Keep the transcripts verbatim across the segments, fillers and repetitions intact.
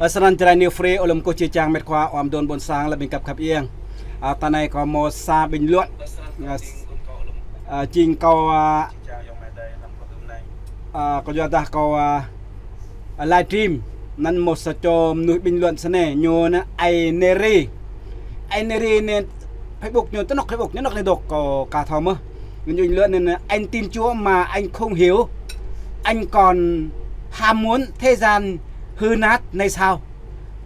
Ơ, snăn Jrai New Free, ơ lŏm kơ či čang mĕt khua, ơ mơdôn ƀôn sang, lĕ ƀing găp khăp iêng. Ơ, tơ anai kâo mâo sa bình luận. Ơ, ơ, jing kâo, ơ, ơ, kâo yua dah kâo, ơ, ơ, live stream. Anăn mâo sa čô mnuih bình luận snei, ñu anăn Ai Neri. Ai Neri anei Facebook ñu, tơnŏk Facebook ñu, tơnŏk anei dôk kâo ka thâo mơh. Ñu bình luận anăn, "Anh tin Chúa mà anh không hiểu. Anh còn ham muốn thế gian hư nát này sao?"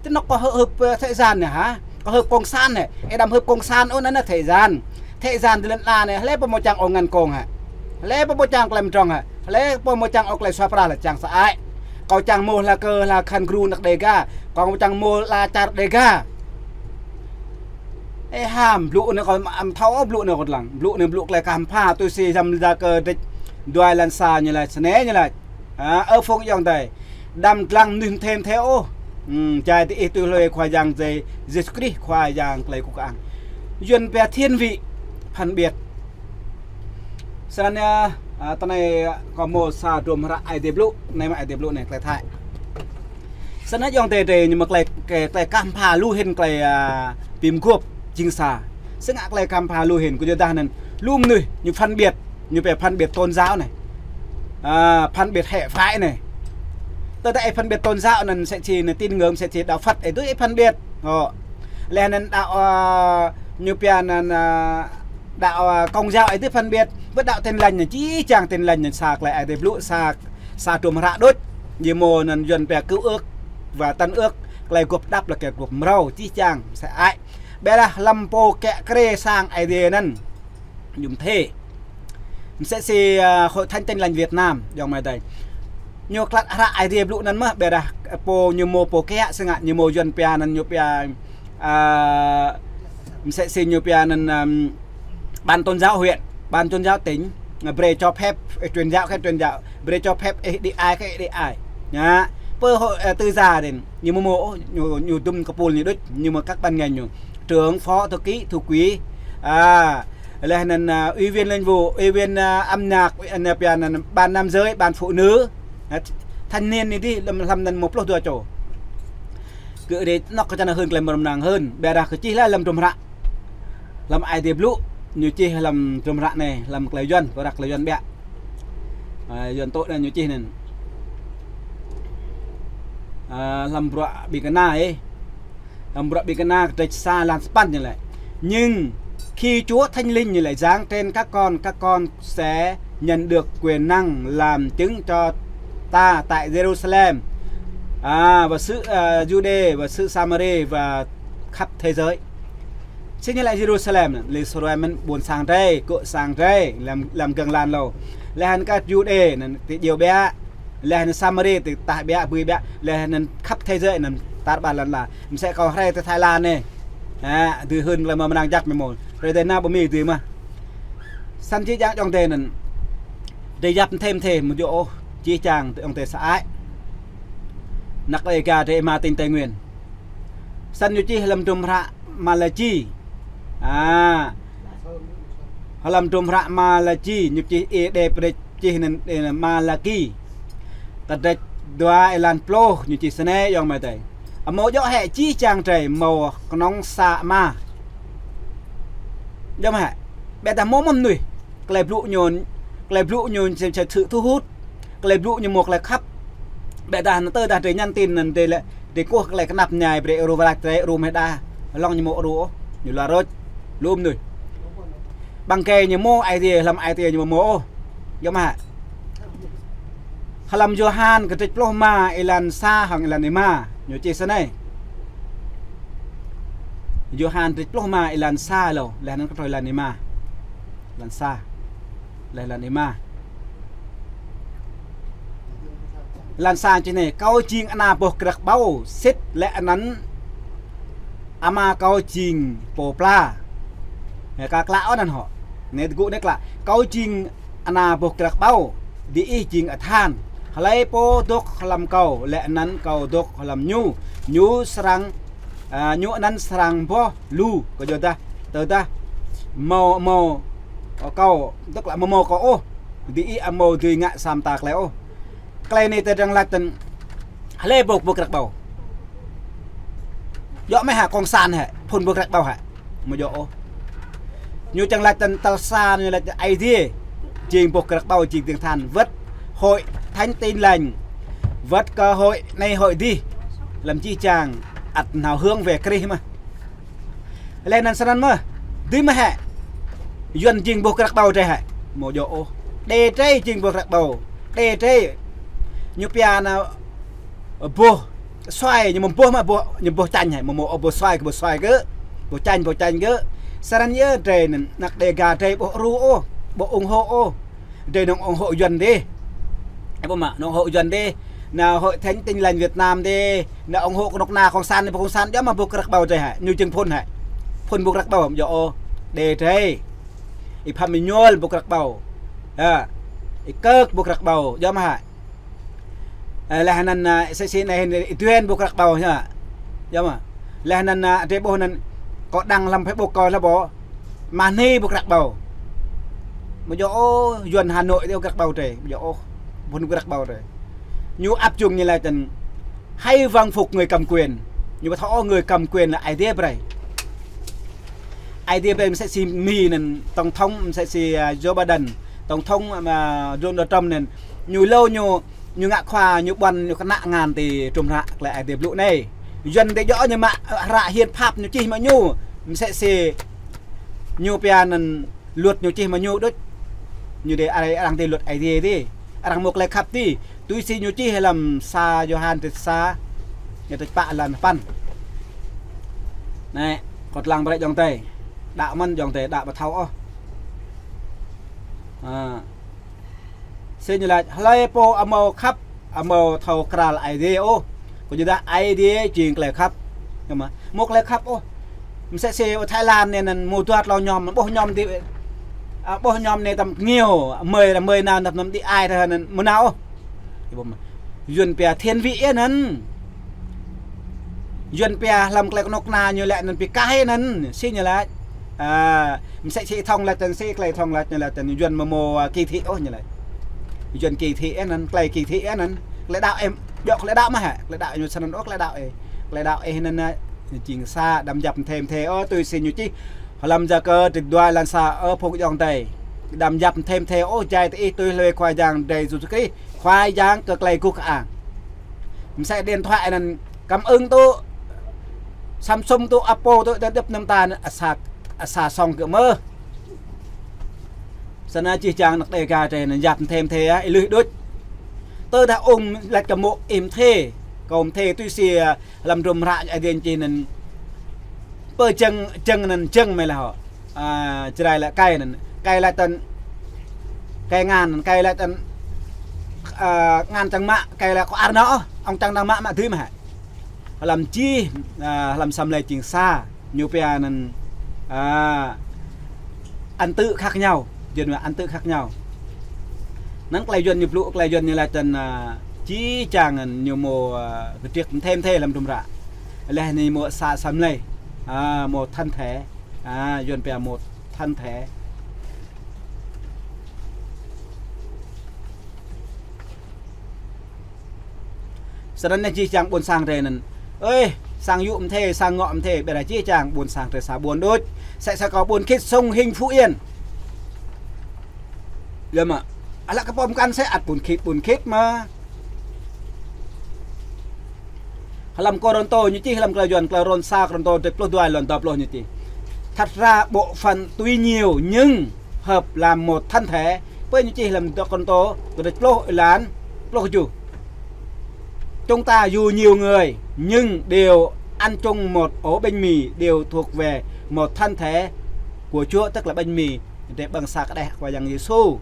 Tơnŏk kâo hưp, hưp, ơ, thế gian anei hă? Kâo hưp cộng sản anei. Ê đăm hưp cộng sản ôh anăn anei thế gian. Thế gian ti lăn ala anei, hlei pô mâo čang ôh ngăn kông hă? Hlei pô mâo čang klei mdrŏng hă? Hlei pô mâo čang ôh klei suaih prah lĕ čang sơăi. Kâo čang mâo hla kơ hla khăn gru năk Đêga. Kâo čang mâo ala čar Đêga. Ê ham, blŭ anei kâo mă-, ăm thâo ôh blŭ anei kâo dlăng. Blŭ anei blŭ klei kah mphă tui si hăm lač kơ dêč dua êlan sa ñu lač, snei ñu lač. Ơ, ơ phung ayŏng adei. Đăm dlăng mnuih mthê mthê ôh. Hm, jai diih tui hlue Khua Yang Yê-, Yêsu Krist Khua Yang klei kơkuh kơang. Yuăn pia thiên vị, phân biệt. Snăn yơh, ơ, tơ anei kâo mâo sa hdruôm hră Aê Diê blŭ, anei mơ̆ Aê Diê blŭ anei klei Thái. Snăn ayŏng adei drei ñu mă klei, klei, klei kah mphă lu hĭn klei, ơ, bi mguôp jing sa. Snăn klei kah mphă lu hĭn, kơ yua dah anăn lu mnuih ñu phân biệt, ñu pia phân biệt tôn giáo anei. Ơ, phân biệt hệ phái anei. Tơdah ih phân biệt tôn giáo anăn msĕ si anăn Tin ngưỡng, msĕ si đạo Phật, ih dưi ih phân biệt. Ơ. Leh anăn đạo, ơ, ñu pia anăn, ơ, đạo, ơ, Công giáo ih dưi phân biệt. Bơ đạo Tin lành anăn, jih jang Tin lành anăn sa klei Aê Diê blŭ, sa, sa hdruôm hră đôč. Ñu mâo anăn Yuăn pia Cựu Ước và Tân Ước, klei guôp hđăp leh anăn klei guôp mrâo, jih jang sơăi. Ƀiădah hlăm pô kiă kriê sang Aê Diê anăn, ñu mthê. Msĕ si, ơ, Hội Thánh Tin Lành Việt Nam, ayŏng amai adei. Ñu klă hră Aê Diê blŭ anăn mơh, ƀiădah pô ñu mâo pô kiă, sơngă ñu mâo Yuăn pia anăn ñu pia, ơ, msĕ si ñu pia anăn, ơm, ban tôn giáo huyện, ban tôn giáo tỉnh, brei cho phép, ơ, truyền giáo, khẽ truyền giáo, brei cho phép, ơ, đi ai, khẽ đi ai. Ñu, pơ hội, ơ, tư gia anăn, ñu mâo mâo, ñu, ñu dŭm kơpul ñu đôč, ñu mâo các ban ngành ñu. Trưởng, phó, thư ký, thư ký. Ơ, leh anăn, ơ, ủy viên liên vụ, ủy viên, ơ, âm nhạc, ủy-, anăn pia anăn ban nam giới, ban phụ nữ. Ơ, thanh niên anei dih, hlăm, hlăm anăn mâo pluh dua čô. Kơ drei tơnŏk kơ čang hưn klei mrâo mrang hưn, ƀiădah kơ čih leh hlăm hdruôm hră. Hlăm Aê Diê blŭ, ñu čih hlăm hdruôm hră anei, hlăm klei Yuăn, kơ răk klei Yuăn ƀiă. Ơ, Yuăn tŭ anăn ñu čih anăn. Ơ, hlăm bruă ƀĭng kơna, ơ. Hlăm bruă ƀĭng kơna kdrêč sa êlan sa păn ñu lač. Nhưng khi Chúa Thánh Linh ñu lač giáng trên các con, các con sẽ nhận được quyền năng làm chứng cho ta tại Jerusalem, à, và xứ, à, Juđê và xứ Samari và khắp thế giới. Sĭt ñu lač Jerusalem anăn, lĕ Jerusalem anăn ƀuôn sang drei, kơ sang drei, hlăm, hlăm gơ̆ng lan lâo. Leh anăn kơ Juđê anăn ti djiêu ƀiă. Leh anăn Samari ti tah ƀiă, bui ƀiă. Leh anăn khắp thế giới anăn tar ƀar lăn ala. Msĕ kâo hrơi ti Thái Lan anei. Ơ, dưi hưn klei mrâo mrang jăk mơ̆ mơ̆. Hrơi ti anăn ƀu mĭn dưi mơh. Snăn jih jang ayŏng adei anăn. Drei yap mthê mthê mơ̆ djơ̆ ôh. Jih jang ayŏng adei sơăi. Năk Đêga drei mă tỉnh Tây Nguyên. Snăn ñu čih hlăm hdruôm hră Malachi. Ơ. Hlăm hdruôm hră Malachi, ñu čih ê đê prêč čih anăn, ê, Malaki. Kdrêč dua êlan pluh, ñu čih snei ayŏng amai adei. Amâo djŏ hĕ jih jang drei mâo knŏng sa ama. Djŏ hĕ, ƀiădah mâo mơh mnuih. Klei blŭ ñu, klei blŭ ñu msĕ, msĕ sự thu hút. Klei blŭ ñu mâo klei khăp. Ƀiădah anăn tơdah drei nhắn tin anăn drei lĕ, drei kơkuh klei knap mñai brei ru wrach drei ru mơ̆ đa. Hlŏng ñu mâo ru ôh, ñu luar rôč. Lu mnuih. Ƀăng gai ñu mâo ai tiê, hlăm ai tiê ñu mâo ôh. Djŏ hă? Hlăm Yôhan kdrêč pluh êma êlan sa hăng êlan êma. Ñu čih snei. Yôhan kdrêč pluh êma êlan sa lâo, leh anăn kơ truh êlan êma. Êlan sa. Leh êlan êma. Êlan sa čih anei, kâo jing ana boh kriăk ƀâo, sĭt lĕ anăn ama kâo jing pô pla. Ơ, ka klă ôh anăn hŏ. Anei tơgŭ anei klă. Kâo jing ana boh kriăk ƀâo, diih jing athan. Hlei pô dôk hlăm kâo, leh anăn kâo dôk hlăm ñu, ñu srăng, ơ, ñu anăn srăng boh lu, kơ yua dah, tơdah mâo, mâo kâo, dôk lă mâo, mâo kâo ôh, diih amâo dưi ngă sa mta klei ôh. Klei anei tơdang lač tăn, hlei boh, boh kriăk ƀâo. Djơ̆ mơ̆ hă, cộng sản hă, phŭn boh krăk ƀâo hă? Mơ̆ djơ̆ ôh. Ñu čang laĭ tăn tal sa, ñu laĭ Aê Diê jing boh krăk ƀâo, jing ding than. Wơ̆t Hội Thánh Tin Lành, wơ̆t kơ hội anai hội adih, lăm jih jang ăt nao hương về Krist mơ̆n. Lĕ anŭn snăn mơ̆, dưi mơ̆ hă Yuăn jing boh krăk ƀâo drei hă? Mơ̆ djơ̆ ôh. Đe drei jing boh krăk ƀâo. Đe drei. Ñu pia anŭn boh suai, ñu mơ̆ boh mă boh, ñu boh chanh hă, mơ̆ mơ̆ ôh boh suai kơ boh suai kơ, boh chanh, boh chanh kơ. Snăn yơh drei anŭn, ană Đêga drei ƀu ru ôh, ƀu ủng hộ ôh. Drei anŭn ủng hộ Yuăn dih. Ơ, ƀu mă, anŭn ủng hộ Yuăn dih. Anŭn Hội Thánh Tin Lành Việt Nam dih. Anŭn ủng hộ kơnuk kơna cộng sản dih, cộng sản djơ̆ mă boh krăk ƀâo drei hă. Ñu jing phŭn hă. Phŭn boh krăk ƀâo, djơ̆ ôh. Đe drei. Ih phăm ih ñuôl boh krăk ƀâo. Hă. Ih kơk boh krăk ƀâo, djơ̆ mă hă. Ơ, laih anŭn, ơ, sĭ sĭ anai hĭn ih duen boh krăk ƀâo hă. Djơ̆ mă. Laih anŭn, ơ, drei ƀuh anŭn kâo đăng lăm Facebook kâo lă ƀô̆. Mă hni boh krăk ƀâo. Mơ̆ djơ̆ ôh, Yuăn Hà Nội dih boh krăk ƀâo drei. Mơ̆ djơ̆ ôh, phŭn boh krăk ƀâo drei. Ñu áp dụng ñu laĭ tăn hãy vâng phục người cầm quyền. Ñu ƀu thâo ôh người cầm quyền là Aê Diê brei. Aê Diê brei mơ̆ sĭ sĭ Mi anŭn tổng thống mơ̆ sĭ sĭ, ơ, Joe Biden, tổng thống, ơ, Donald Trump anŭn. Ñu lu ñu, ñu ngă khua, ñu ƀuăn, ñu kơnă ngăn ti tum hră tơlơi Aê Diê blŭ anai. Yuăn dih djơ̆ ñu mă, ơ, hră hiến pháp ñu čih mă ñu. Mơ̆ sĭ sĭ ñu pia anŭn luật ñu čih mă ñu đôč. Ñu dih arăng, arăng dih luật Aê Diê dih. Arăng mơ̆ tơlơi khăp dih. Tui sĭ ñu čih lăm sa Yôhan tơt sa, ñu tơt pă lăn păn. Anai, kâo lăng brơi ayŏng adơi. Đaŏ mơ̆n ayŏng adơi, đaŏ ƀu thâo ôh. Ơ. Sĭ ñu laĭ, hlơi pô amâo khăp, amâo thâo krăn Aê Diê ôh. Kơ ñu dah Aê Diê jing tơlơi khăp. Mơ̆, mơ̆ tơlơi khăp ôh. Mơ̆ sĭ sĭ Thái Lan anai anŭn mơ̆ dua tlâo ñŏm, ƀuh ñŏm dih, ơ, ƀuh ñŏm anai tăm kơngiu, mơi, mơi nao tăm năm dih ai tơ anŭn mơ̆ nao ôh. Yuăn pia thiên vị anŭn. Yuăn pia lăm tơlơi kơnuk kơna ñu laĭ anŭn pia kah anŭn, sĭ ñu laĭ. Ơ, mơ̆ sĭ sĭ thông laĭ tăn sĭ, tơlơi thông laĭ ñu laĭ tăn Yuăn mơ̆ mơ̆, ơ, kỳ thị ôh ñu laĭ. Yuăn kỳ thị anŭn, tơlơi kỳ thị anŭn. Tơlơi đaŏ ih, djơ̆ tơlơi đaŏ mơ̆ hă, tơlơi đaŏ ñu snăn ôh, tơlơi đaŏ ih. Tơlơi đaŏ ih anŭn, ơ, jing sa, đăm yap mơthê mơthê ôh, tui sĭ ñu čih. Lăm Yakơ tơt dua lăn sa, ơ phung ayŏng adơi. Đăm yap mơthê mơthê ôh, jai tơ ih tui hlue Khua Yang drei Yêsu Krist. Khua Yang kơ tơlơi guh kơang. Mơ̆ sĭ điện thoại anŭn cảm ứng tŭ, Samsung tŭ, Apple tŭ, dơ̆p dơ̆p năm ta anŭn asa, asa song kơ mơ̆. Snăn jih jang ană Đêga drei anŭn yap mơthê mơthê ôh, ih lui đôč. Tơdah ung laĭ kơ mơ̆ ih mơthê, kâo mơthê tui sĭ, ơ, lăm tum hră Aê Diê čih anŭn. Pơ jơ̆ng, jơ̆ng anŭn jơ̆ng mơi lah hŏ. Ơ, Jrai laĭ kai anŭn. Kai laĭ tăn, kai ngăn, kai laĭ tăn, ơ, ngăn čang mă, kai laĭ kơ ar nao ôh, ong čang đang mă mă dưi mơ̆ hă. Lăm jih, ơ, lăm Assemblies jing sa, ñu pia anŭn, ơ, ăn tự khác nhau. Yuăn mă ăn tự khác nhau. Anŭn tơlơi Yuăn ñu blŭ, tơlơi Yuăn ñu laĭ tăn, ơ, jih jang anŭn ñu mơ̆, ơ, kơdrĭk mơthê mơthê lăm tum hră. Laih anŭn mơ̆ sa Assemblies. Ơ, một thân thể. Ơ, Yuăn pia một thân thể. Snăn anai jih jang ƀuôn sang drei anŭn. Ơi, sang yŭ mơthê, sang ngŏ mơthê, ƀiădah jih jang ƀuôn sang drei sa ƀuôn đôč. Sĭ sĭ kâo ƀuôn Khit Sông Hinh Phú Yên. Yơh mơ̆. Ală kơ pô mơkăn sĭ ăt ƀuôn Khit, ƀuôn Khit mơ̆. Lăm Kôrantô ñu čih lăm tơlơi Yuăn, tơlơi Rôm sa Kôrantô, dua pluh dua lăn dua pluh ñu čih. Thật ra bộ phận tuy nhiều nhưng hợp làm một thân thể. Pơ ñu čih lăm dua Kôrantô, dua pluh lăn pluh kơjuh. Chúng ta dù nhiều người nhưng đều ăn chung một ổ bánh mì, đều thuộc về một thân thể của Chúa, tức là bánh mì drei ƀơ̆ng sa kơđeh Khua Yang Yêsu.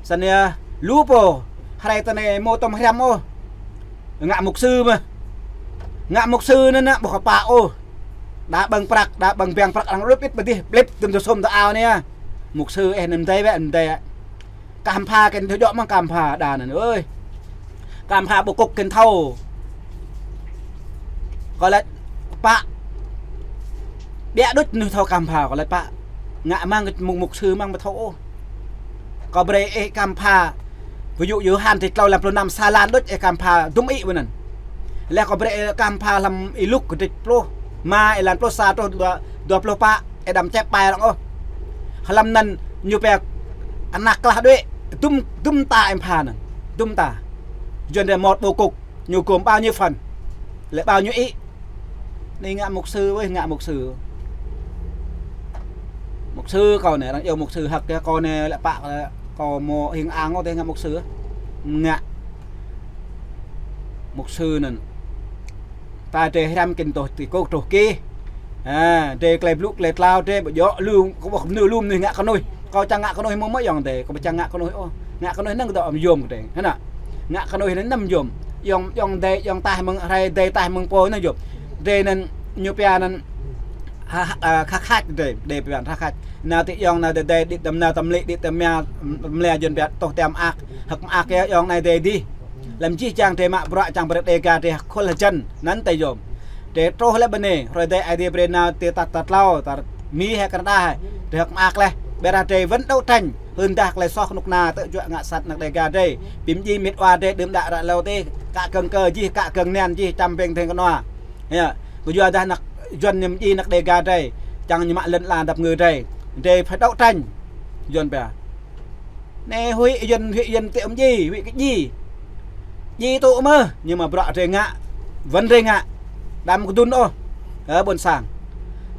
Snăn yơh, lu pô, hrơi tơ anai mơ̆ tơm hriăm ôh. Ngă mục sư mơ̆. Ngă mục sư anŭn ană ƀu kơpă ôh. Đa ƀơ̆ng prăk, đa ƀơ̆ng biang prăk arăng rŭp ĭt ƀơdih, blip tơm tơsum tơ ao anai. Mục sư ih anŭn mơdai wĕ, mơdai. Kah pha kơ anŭn thâo djơ̆ mơ̆ng kah pha đa anŭn. Ơi. Kah pha ƀu kŭk kơ anŭn thâo. Kâo laĭ pă. Biă đôč anŭn thâo kah pha, kâo laĭ pă. Ngă mơ̆ng mục, mục sư mơ̆ng ƀu thâo ôh. Kâo brơi ih kah pha. Ví dụ Yôhan tơtlâo lăm pluh năm sa lan đôč ih kah pha dŭm ih wơ̆t anŭn. Laih kâo brơi kơ ih pha hlăm Y-Luk kơdrêč pluh rơma, êlan pluh sa truh dua, dua pluh pă, ih đăm čĕp ƀai arăng ôh. Hlăm anŭn ñu pia kơnăk klah đuaĭ, dŭm, dŭm ta ih pha anŭn. Dŭm ta. Yuan rai một bộ cục, ñu gồm bao nhiêu phần? Lĕ bao nhiêu ý? Anai ngă mục sư, weh, ngă mục sư. Mục sư kâo anai, arăng iâu mục sư hơ̆k kơ kâo anai, lĕ pă, lĕ kâo mơ̆ hing ang kâo tơ ngă mục sư. Ngă mục sư anŭn. Ta drơi hrăm kĭn tŏh ti kôk truh kih. Ha, drơi klei blŭ klei tlao drơi, ƀu djơ̆ lu, kâo ƀuh mơnuih lu mơnuih ngă kơnuih. Kâo čang ngă kơnuih mơ̆ mơ̆ ayŏng adơi, kâo ƀu čang ngă kơnuih ôh. Ngă kơnuih anŭn kơdŏ mơyôm kơ drơi. Hơnă. Ngă kơnuih anŭn anăm yôm. Ayŏng, ayŏng adơi, ayŏng taih mơ̆ng hrơi, adơi taih mơ̆ng pô anŭn yôm. Drơi anŭn ñu pia anŭn ha, ha, ơ, khăk khăk drơi, drơi pia khăk khăk. Nao ti ayŏng nao adơi, adơi đĭ tơm nao tơm lĕ, đĭ tơm mia, tơm lĕ Yuan pia tŏh tơm mơak. Hơ̆k mơak yơh ayŏng anai adơi adih. Lăm jih jang drơi mă bruă čang brơi Dega drơi khul hơjăn, anŭn tơ yôm. Drơi truh lĕ bơnê, hrơi adơi Aê Diê brơi nao ti tat tat tlâo, tar Mi hĕ Canada hĕ, drơi hơ̆k mơak laih, ƀiădah drơi wơ̆n đấu tranh, hưn dah klei soh kơnuk kơna tơl juă ngă sat anăk Dega drơi, ƀing djai mĭt wa drơi đưm đă ră lâo tơ, kă kơ̆ng kơ jih, kă kơ̆ng nian jih, čăm ƀing theng kơnua. Yơh, kơ yua dah anăk Yuan ñu djai anăk Dega drơi, čang ñu mă lŏn ala dăp ngư drơi, drơi phải đấu tranh, Yuan pia. Anai huĭ Yuan, huĭ Yuan tơ ƀu djai, huĭ kơ djai. Djai tŭ mơ̆, ñu mă bruă drơi ngă, wơ̆n drơi ngă. Đăm kơdŭn ôh. Ơ, ƀôn sang.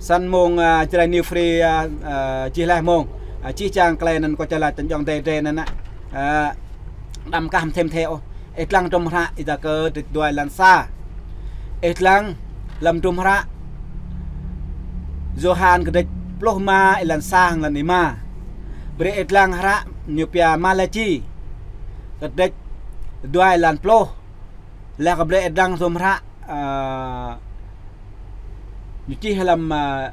Săn mông, ơ, Jrai New Free, ơ, ơ, jih laih mông. Ơ, jih jang klei anŭn kâo čơlah tơl ayŏng adơi drơi anŭn. Ơ, đăm kah mơthê mơthê ôh. Ih lăng hrŏm hră, ih ta kơ kơdrêč dua êlan sa. Ih lăng lăm hrŏm hră Yôhan kơdrêč pluh rơma êlan sa hăng êlan rơma. Brơi ih lăng hră ñu pia Malachi kơdrêč dua êlan pluh. Laih kơ brơi ih lăng hrŏm hră, ơ, ñu čih lăm, ơ,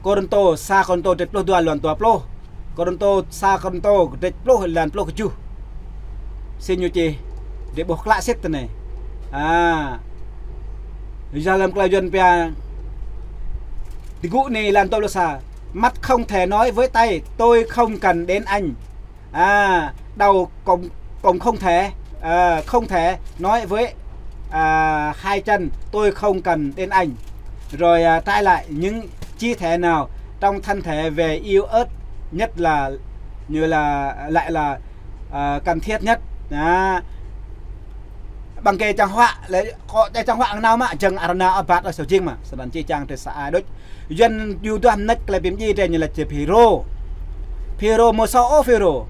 Kôrintô, sa Kôrintô kơdrêč pluh dua êlan dua pluh. Kôrintô, sa Kôrintô kơdrêč pluh êlan pluh kơjuh. Sĭt ñu čih, drơi ƀuh klă sĭt tơ anai. A. Yua lăm klei Yuan pia, tơgŭ anai êlan dua pluh sa. Mắt không thể nói với tay, "Tôi không cần đến anh." À, đầu cũng, cũng không thể, ờ, không thể nói với, à, hai chân, "Tôi không cần đến anh." Rồi, à, trái lại, những chi thể nào trong thân thể về iu ớt nhất là, như là, lại là, à, cần thiết nhất. Đó. Ƀăng kơ čang huă, lĕ kơ čang huă nao mă, jing arăng nao abat ôh sô jing mă. Sơnăn či čang tơ sa ai đôč. Yuan yua dah mơneč klei ƀing djai drơi ñu laĭ či FULRO. FULRO mơ̆ soh ôh FULRO.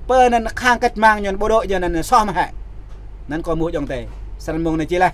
Pơ anŭn khăng cách mạng ñu bộ đội ñu anŭn soh mơ̆ hĕ. Anŭn kâo mơ̆ ayŏng adơi. Săn mông anai či laih.